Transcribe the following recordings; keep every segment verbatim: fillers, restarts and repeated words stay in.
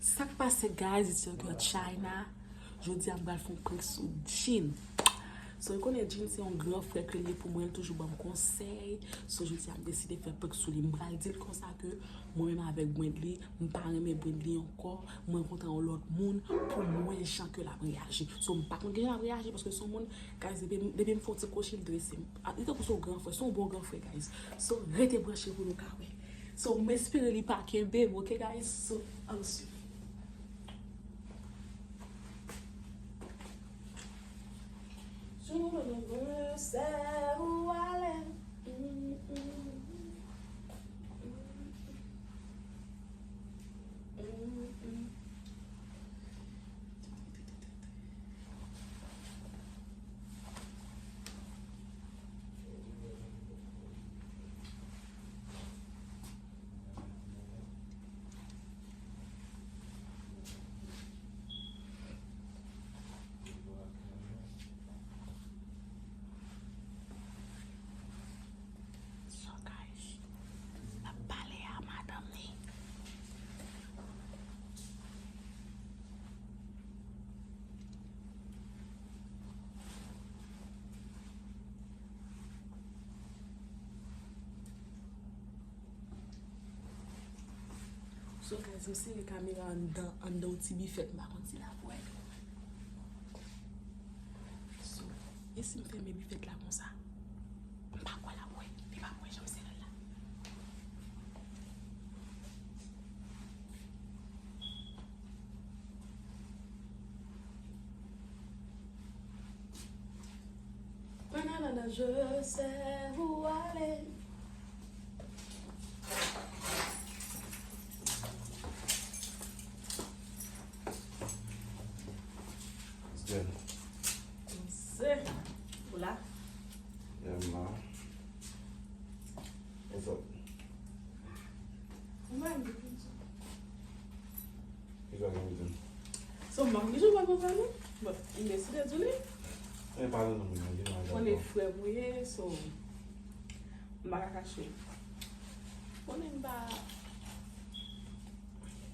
Sa k pase, guys? It's your girl China. Jodi a m pral fè yon prank sou Jean. So, nou konnen Jean se yon gran frè ke l ye pou mwen, l toujou ban m konsèy. So, jodi a m deside fè prank sou li. M pral di l konsa ke mwen menm avèk Brendley, m pa renmen Brendley ankò. Mwen kontan yon lòt moun pou m wè jan ke l ap reyaji. So, m pa konn kijan l ap reyaji paske se yon moun, guys, depi, depi m fè yon ti kwochi, l drese m. A, li tankou se yon gran frè, se yon bon gran frè, guys. So, rete branche pou nou ka wè. So, m espere li pa kenbe m, ok, guys? So, ann swiv. Sou mwen sè ou ale. So, guys, l ap pale a madanm li. So, guys, m sere kamera anndan, anndan yon ti bifèt, m pa konn si l ap wè. So, e si m fèmen bifèt la konsa? M pa kwè l ap wè. Li p ap wè jan m sere l la. Banana, je sais où aller. Sè. Sè. Ou la? Yeah, man. What's up? Ou pa gen pou di. Kisa gen pou di? So, m pa gen jou pa konsa, non? But, m deside di li. E, pale non, mwen, mwen, mwen, konnen frè m ou ye, so, m pa ka kache. Konnen m pa,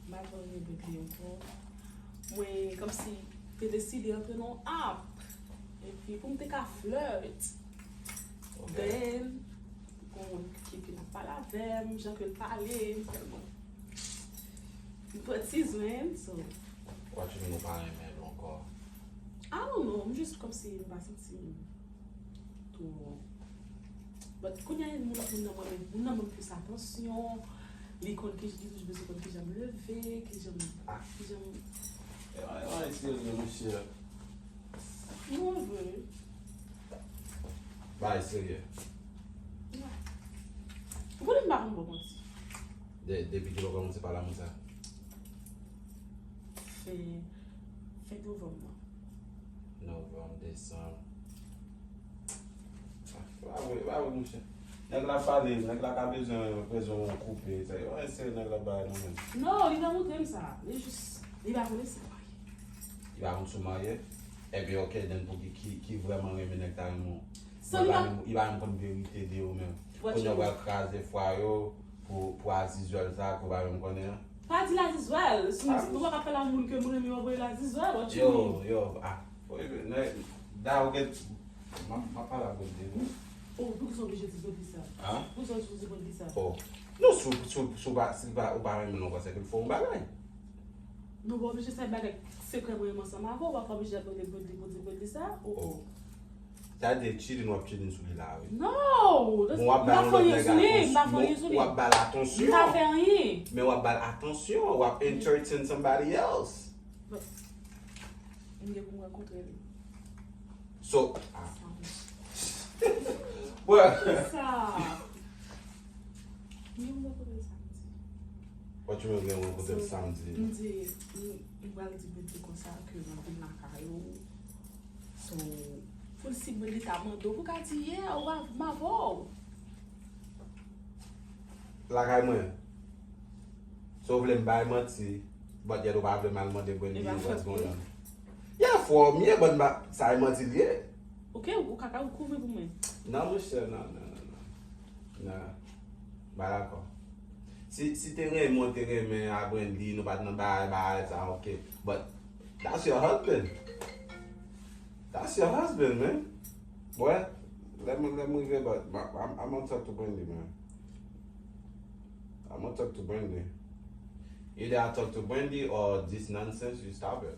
m pa twò renmen Brendley ankò. Mwen, kòmsi, te deside antre nan yon app. Epi, pou m te ka flirt. Ok. Then, gon moun ki vin ap pale avè m, jan ke l pale, m fè, bon. M pran ti zen, so. What you mean ou pa renmen l ankò? I don't know, m jis kòmsi m pa santi m twò. But kounye a, moun, lòt moun nan mwen, moun nan ban m plis atansyon, li konn ki, li toujou bezwen konn kijan m leve, kijan m, ah, kijan m. E, e, e, excuse me, monchè. Non, vre. Bagay serye. Ou konnen m pa konn bò manti. De, depi kilè w kòmanse pale a moun sa? Fen, fen novanm nan. Novanm, desanm. Ah, pa vre, pa vre, monchè. Nèg la pale, nèg la ka bezwen, bezwen yon koupe, sa, yo, se nèg la bay nou menm. Non, li pa montre m sa. Li jis, li pa konnen si l marye. Li pa konn si w marye? Ebyen, ok, then pou ki, ki, ki vrèman renmen nèg ta renmen w. San li pa, li pa menm konn verite de ou menm. Kounye a w pral kraze fwa yo pou, pou azizwèl sa ke w pa menm konnen an. Pa di l azizwèl. Si nou, nou pa ka fè l a moun ke m renmen, w ap voye l azizwèl, what you mean? Yo, yo, ah. Da, ou gen, m ap, m ap pale avè w de nou. Oh, poukisa w oblije di Brendley sa? Hein? Poukisa w oblije di Brendley sa? Oh. Non, si, si, si w pa, si l pa, ou pa renmen l ankò, se ke l fè yon bagay. Nou pa oblije fè bagay sekrè mwen menm ansanm avè w, ou pa oblije ap rele Brendley pou di Brendley sa. Oh, oh. Sa vle di cheating, w ap cheating sou li la, wi. No! Bon, w ap bay yon lòt nèg atansyon. M pa fè anyen sou li. W ap ba l atansyon. M pa fè anyen. Men w ap ba l atansyon, w ap entertain somebody else. But, m gen pou m rankontre li. So, ah. Sa. Bro. Kisa? M gen pou m rankontre l samdi. What you mean, m gen pou m rankontre l samdi? So, m di, m, m pral di Brendley konsa ke m ap vin lakay ou. So, pou l si Brendley ta mande w, pou w ka di, yeah, ou pa, m avè w. Lakay mwen. So, w vle m bay manti, but yet ou pa vle m al mande Brendley what's going on. Yeah, frè w m ye, but m pa, sa e manti l ye. Ok, ou ka, ka kouvri pou mwen. Non, monchè, non, non, non, non. Non. M pa dakò. Si, si te renmen, te renmen a Brandy, nou pa t nan bagay, bagay sa, ok. But that's your husband. That's your husband, man. Well, let me, let me get back. I'm, I'm gonna talk to Brandy, man. I'm gonna talk to Brandy. Either I talk to Brandy or this nonsense, you stop it.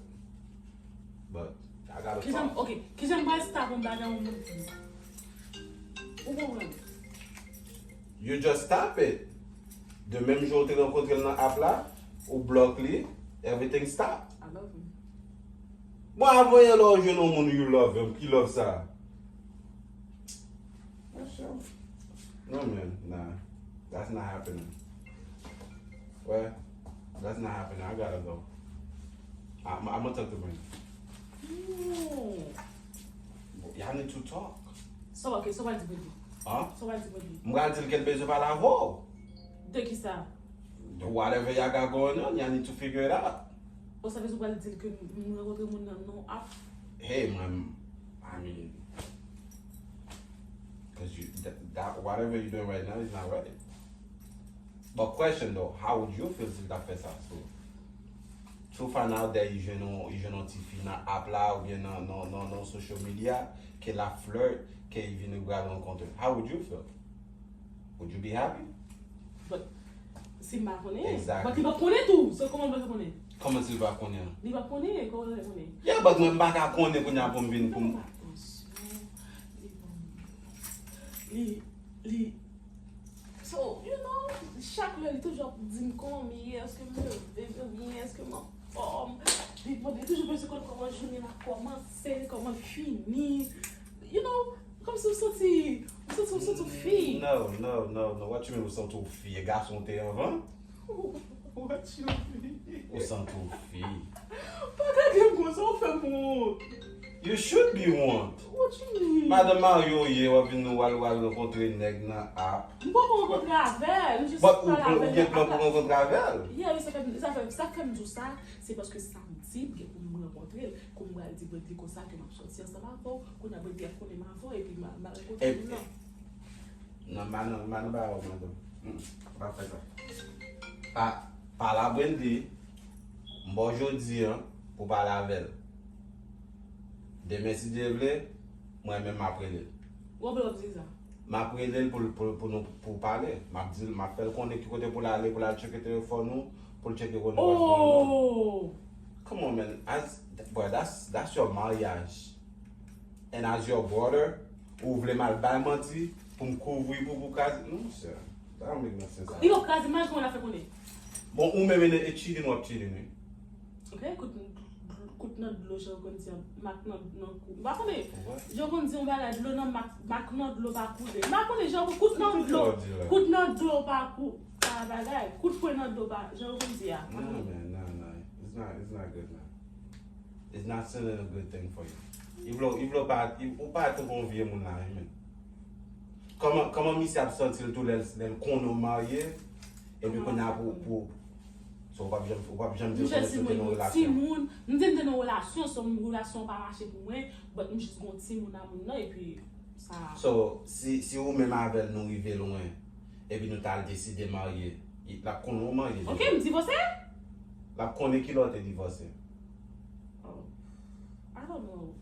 But I gotta talk. Kijan, ok, kijan m pral stop yon bagay yon moun di? Ou konprann? You just stop it. De menm jan ou te rankontre l nan app la, ou block li, everything stop. I love him. Bon, avan yè lè w jwenn yon moun you love him, ki love sa? No, man, nah. That's not happening. Well, that's not happening. I gotta go. I'm, I'm gonna talk to Brandy. No. Y'all need to talk. So, ok, so w pral di Brandy? Huh? So w pral di Brandy? M pral di l ke l bezwen pale avè w. De kisa? Whatever y'all got going on, y'all need to figure it out. Bon, sa vle di w pral di l ke m rankontre moun nan nan app? Hey, man, I mean, cause you, that, that, whatever you doing right now is not right. But question though, how would you feel si l ta fè sa? So, to find out that li jwenn yon, li jwenn yon tifi nan app la oubyen nan, nan, nan, nan social media, ke l ap flirt, ke li vin pral rankontre. How would you feel? Would you be happy? But, si m pa konnen, exactly. But li p ap konnen tou. So, kòman l pral konnen? Kòman si l pa konnen? Li p ap konnen, kòman l pral konnen? Yeah, but mwen m pa ka konnen kounye a pou m vin pou m. Li pa atansan, li pa, li, li, so, you know, chak lè li toujou ap di m kòman m ye, èske m leve byen, èske m anfòm. Li mande, li toujou bezwen konn kòman jounen an kòmanse, kòman l fini. You know, kòmsi w santi, w santi, w santi w fi. No, no, no, no. What you mean w santi w fi? E gason w te anvan? What you mean? Ou santi w fi. Pa gade m konsa, ou fè m wont. You should be wont. What you mean? Madanm marye w ye, w ap vin nou w al, w al rankontre nèg nan app. M poko rankontre avè l, m jis pale avè l. But ou gen plan pou rankontre avè l? Yeah, wi, sa fè, sa fè, sa fè m di w sa, se paske samdi, m gen pou m rankontre l. Kou m pral di Brandy konsa ke m ap sòti ansanm avè w, kounye a Brandy ap konnen m avè w, epi m a, m a rankontre moun nan. Non, m pa nan, m pa nan bagay w, madanm. Mm, m p ap fè sa. Pa, pale a Brandy, m ba w jodi a, pou pale avè l. Demen, si Dye vle, mwen menm m ap rele l. Ou konprann w ap di sa? M ap rele l pou, pou, pou nou, pou pale. M ap di l, m ap fè l konnen ki kote pou l ale, pou l al tcheke telefòn ou, pou l tcheke kote w ap jwenn ou. Oh! Come on, man. As, bro, that's, that's your maryaj. And as your brother, ou vle m al bay manti pou m kouvri pou, pou kraze. Non, sè. That don't make no sense. Li p ap kraze, m al kòman l ap fè konnen? Bon, ou menm e, e chilling w ap chilling, wi. Ok, kout, kout nan dlo, jan w konn di, mak nan, nan kou. M pa konnen. What? Jan w konn di yon bagay, dlo nan mak, mak nan dlo pa koule. M pa konnen, jan w kout nan dlo, kout nan dlo pa kou, pa bagay. Kout pwen nan dlo pa, jan w konn di a. Non, man, non, non. It's not, it's not good, man. It's not sending a good thing for you. Li vle, li vle w pa, li, ou pa twò konn vye moun la, wi, men. Kòman, kòman misye ap santi l tou lè l, lè l konnen w marye, epi kounye a pou, pou, so w p ap janm, w p ap janm di l konnen si w te nan relasyon. Timoun, m di m te nan relasyon, so relasyon pa mache pou mwen, but m jis gon timoun a moun nan, epi sa. So, si, si ou menm avè l nou rive lwen, epi nou t al deside marye, l ap konnen w marye deja? Ok, m divòse? L ap konnen kilè w te divòse? Oh, I don't know.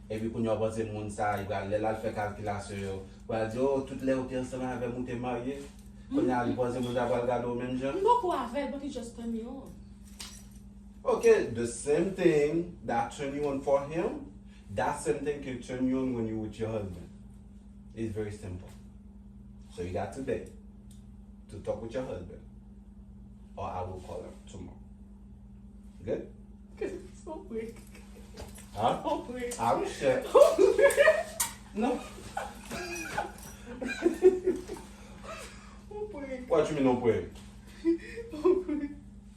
Epi kounye a w panse moun sa, li pral, lè l al fè kalkilasyon yo, pral di, oh, tout lè ou te ansanm avè m, ou te marye. Kounye a, li panse moun sa pral gade w menm jan? M poko avè l, but he just turn me on. Okay, the same thing that turn you on for him, that same thing can turn you on when you with your husband. It's very simple. So you got today to talk with your husband, or I will call him tomorrow. Good? Son prank. Huh? Son prank. I don't share. Son prank. No. Son prank. What you mean, no prank? Son prank.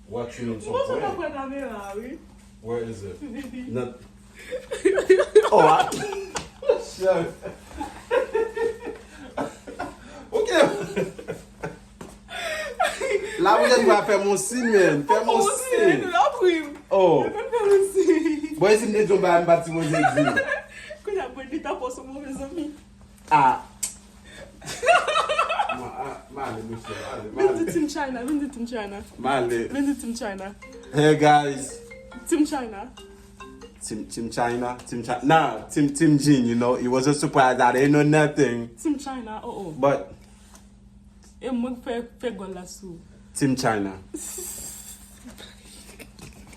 What you mean, son prank? Mwen sot ap pran kamera, wi. Where is it? Nan. Oh, I, sure. Ok. La, ou jis va fè m yon siy, man. Fè m yon siy. Fè m yon siy, ou la pri m. Oh. Fè m yon siy. Bon, e si m te di yon bagay, m pa t sipoze di. Kounye a, Brandy ta fè w se move zanmi. Ah. Mwen, ah, Male, mesye, male, Vin di male. Team China, vin di Team China. Male. Vin di Team China. Hey, guys. Team China. Team, Team China, Team China. Nah, Team, Team Jean, you know. It was a surprise. I didn't know nothing. Team China, oh oh. But E mwen k fè, fè gòl la sou. Team China.